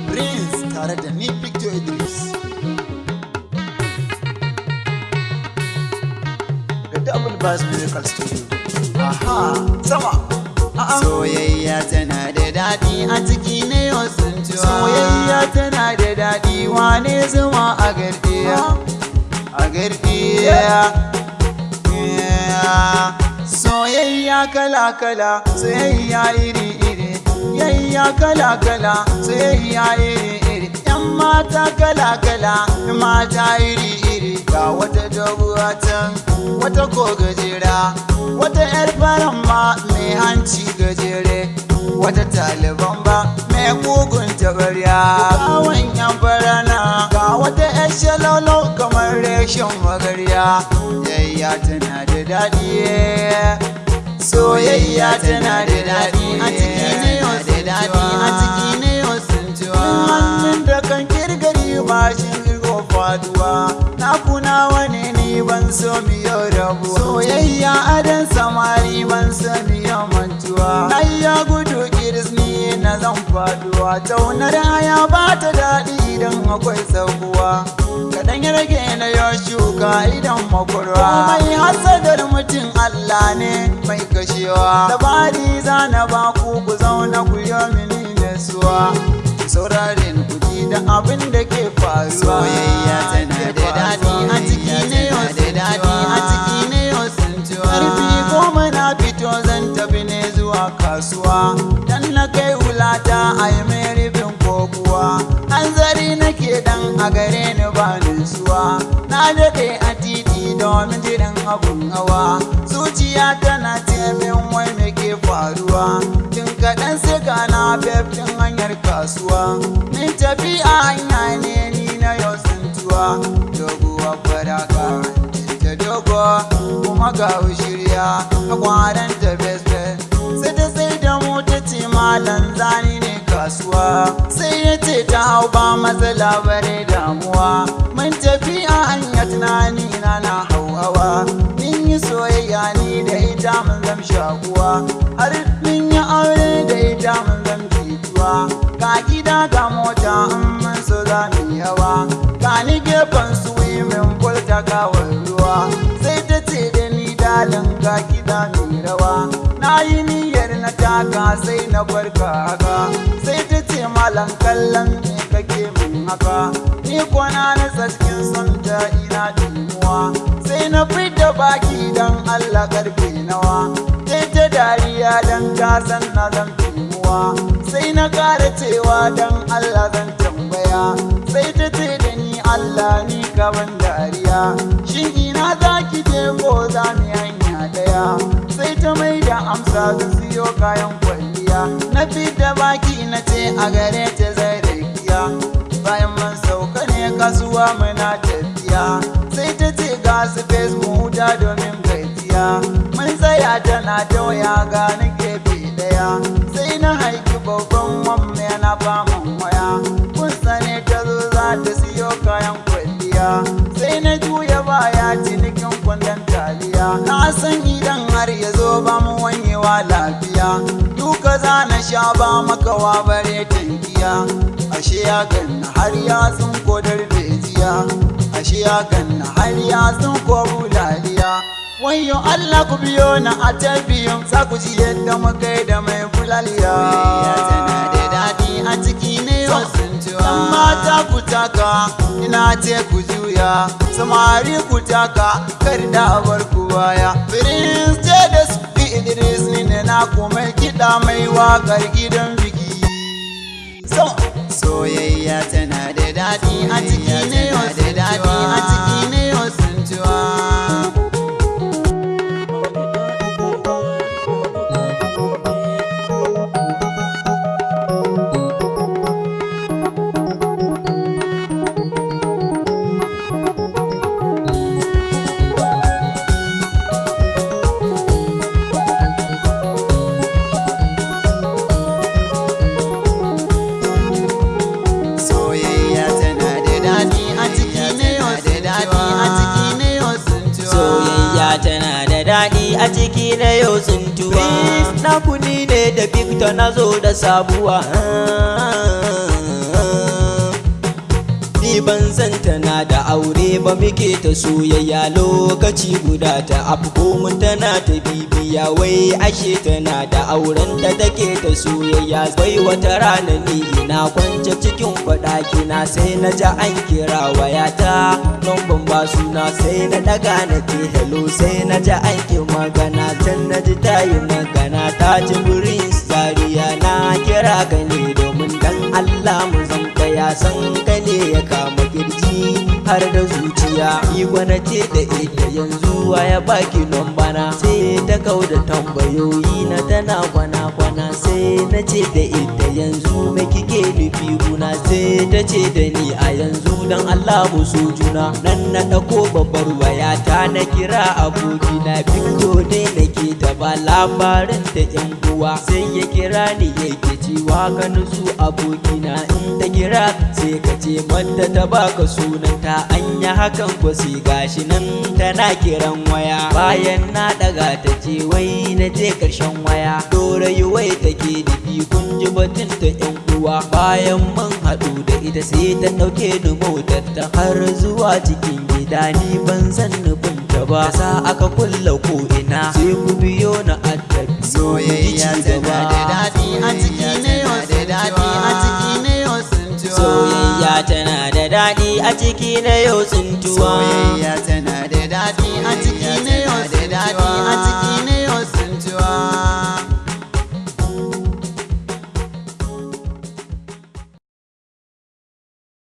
Prince tare da ni Victor Idris. Da Double Bass Musical Studio. Aha, sama. A'a. Soyayya tana da daɗi a ciki ne tsintuwa. Soyayya tana da daɗi, wane zuma a gardiya. A gardiya. Soyayya kala-kala, soyayya iri-iri. Yayya kala-kala, soyayya iri-iri. Yan mata kala-kala, mata iri-iri. Ga wata doguwa can, wata ko gajera. Wata 'yar faran ma mai hanci gajere. Wata taliban ba mai kugun tabarya. Kawon yan farana, ga wata 'yar shalolo kamar reshen magarya. Yayya tana da daɗi. Soyayya tana da daɗi a ciki ne da daɗi a ciki ne tsintuwa. Hannun da kan kirgari ba shi kirgo faduwa. Na kuna wani ni ban so miyo rabuwa. Soyayya adan samari ban so miyo mantuwa. Na ya gudu kiris ni na zan faduwa. Taunar haya ba ta daɗi idan akwai saukuwa. Kaɗan ya rage na yo shuka idan makwarwa. Mai hasadar mutum Allah ne mai kashewa. Labari za na ba ku, ku zauna ku yi mini nasuwa. Saurare ni ku ji da abin da ke faruwa. Soyayya tana da daɗi a ciki ne da daɗi a ciki ne tsintuwa. 10:30 na fito zan tafi ne zuwa kasuwa. Dan na kai wulata a yi mai rufin kokuwa. Hanzari nake dan a gare ni ba nutsuwa. Na daɗe a titi domin jiran abun hawa. Zuciya tana ce min wai me ke faruwa. Tun kaɗan sai ga na feftin hanyar kasuwa. Min tafi a hanya ne ni na yau tsintuwa. Doguwa faraka ta dogo kuma ga shirya a kwaran ta besbe. Sai ta sai da mu ta ce malam zani ne kasuwa. Sai ya ce ta hau ba matsala bare damuwa. Mun tafi a hanya tunani na na hauhawa. Mun yi soyayya ni da ita mun zam shakuwa. Har mun yi aure da ita mun zam jituwa. Ga gida ga mota in mun so za mu yi hawa. Ga ni gefen swimming pool ta kawo ruwa. Sai ta ce da ni dalin ga gida mai rawa. Na yi niyyar na taka sai na barka haka. Sai ta ce malam kallon me kake min haka. Ni kwana na cikin son ta ina dimuwa. Sai na fidda baki dan Allah karfe nawa. Sai ta dariya dan ta san na zan dimuwa. Sai na ƙara cewa dan Allah zan tambaya. Sai ta ce da ni Allah ni kaman dariya. Shin ina za ki je ko za mu yi hanya ɗaya? Sai ta mai da amsa zan siyo kayan kwalliya. Na fidda baki na ce a gare ta zai rakiya. Bayan mun sauka ne kasuwa muna tafiya. Sai ta ce ga su face mu huta domin gajiya. Mun tsaya tana ta waya ga ni gefe ɗaya. Sai na haiki babban wanmu yana faman waya. Kun sane ta zo za ta siyo kayan kwalliya. Sai na juya baya cinikin kwandon taliya. Na san idan har ya zo ba mu wanyewa lafiya. Duka za na sha ba makawa bare tankiya. Ashe ya ganna har ya sun kodar bejiya. Ashe ya ganna har ya sun ko bulaliya. Wayo Allah ku biyo na a ta biyun za ku ji yadda muka yi da mai bulaliya. Soyayya tana da daɗi a ciki ne tsintuwa. Yan mata ku taka, ina ce ku juya, samari ku taka, kar da a bar ku baya. Prince ce da su Idris ni ne na kuma kiɗa mai waƙar gidan biki. Sama. Soyayya tana da daɗi A ciki ne da daɗi a ciki ne tsintuwa. Soyayya tana da daɗi A ciki ne da daɗi. ciki na yau tsintuwa. Prince na kuni ne da Victor na zo da sabuwa. Ni ban san tana da aure ba, muke ta soyayya lokaci guda ta afko mun tana ta bibiya, wai ashe tana da auren da take ta soyayya. Wai wata rana ni ina kwance cikin kwaɗaki na, sai na ji an kira wayata, numban ba suna, sai na daga na ce hello, sai na ji an ki magana can, na ji ta yi magana ta ci Prince Zaria, na kira ka ne domin dan Allah mu zam ya san ka ne ya kama kirji har da zuciya. Ni gwana ce da ita yanzu ya baki na, sai ta kau da tambayoyi na tana kwana kwana. Sai na ce da ita yanzu me kike nufi guna? Sai ta ce da ni a yanzu dan Allah mu so juna. Nan na ɗauko babbar wayata na kira abokina Victor ne nake ta ba labarin ta yan uwa, sai ya kira ni yake cewa ka nutsu abokina, in ta kira sai ka ce mata ta baka sunanta. Anya hakan ko sai gashi nan tana kiran waya. Bayan na daga ta ce wai na je karshen waya dorayi wai take nufi, kun ji batun ta yan uwa. Bayan mun haɗu da ita sai ta ɗauke ni motar ta har zuwa cikin gida, ni ban san nufin ta ba, ta sa aka kulla ko ina, sai ku biyo na attabi. Soyayya tana da daɗi a ciki na yau da daɗi a ciki na yau tsintuwa. Soyayya tana da daɗi a ciki na yau tsintuwa. Soyayya tana da daɗi a ciki na yau da daɗi a ciki.